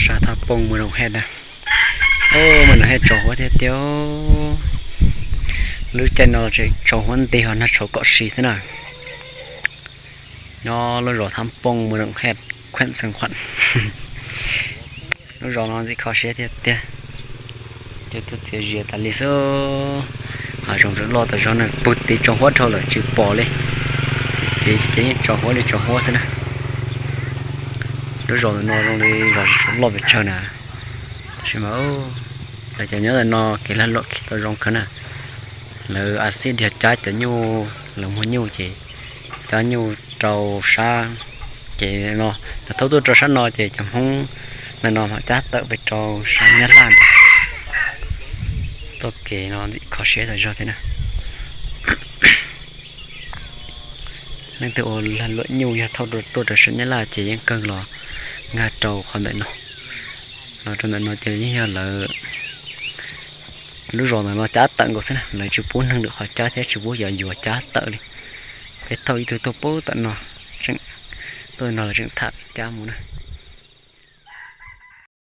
Sab Thab Pooj, Mws Noom Hej na. Mws Noom Hej tsaus huab tiag tiag. Lub caij no tseem tsaus huab nti ho nag tshauv kom si xwb na. Nyob lub zos Thab Pooj, Mws Noom Hej, khuem xeev khuam. Lub zos no ntxim kho siab tiag tiag. Cov tuaj txiav zias tas li xwb. Hav zoov tseem loj tas zog na, pug tid tsaus huab dhau lawm tsis pom li. Ces ces yeej tsaus huab li tsaus huab xwb na. Lub zos ntawm no zoo li zos tsis tshua loj pes tsawg na. Tab sis mas lawv cov nyob ntawm no kev lag luam khi tau zoo kawg na. Lawv a xij diag cab cov nyuj, lawv muag nyuj ces cab nyuj rau sab. Ces no lawv thauj tuaj rau sab no ces cov Hmoob ntawm no mam cab tawm pem rau sab Nyab Laj ntawd. Txoj kev no ntxim kho siab tas zog thiab na. Leej twg ua lag luam nyuj yog thauj tuaj rau sab Nyab Laj ces yeej kawg los nkag rau qhov ntawm no. Los rau ntawm no ces yeej yog lawv lub zos ntawm no cab tawm nkaus xwb na, lawv tsis pub neeg lwm qhov cab thiab tsis pub cov yuav cab tawm li. Peb thauj ib tug tuaj pub tawm no, tseem tuaj no lawv tseem tham peb cab mus na.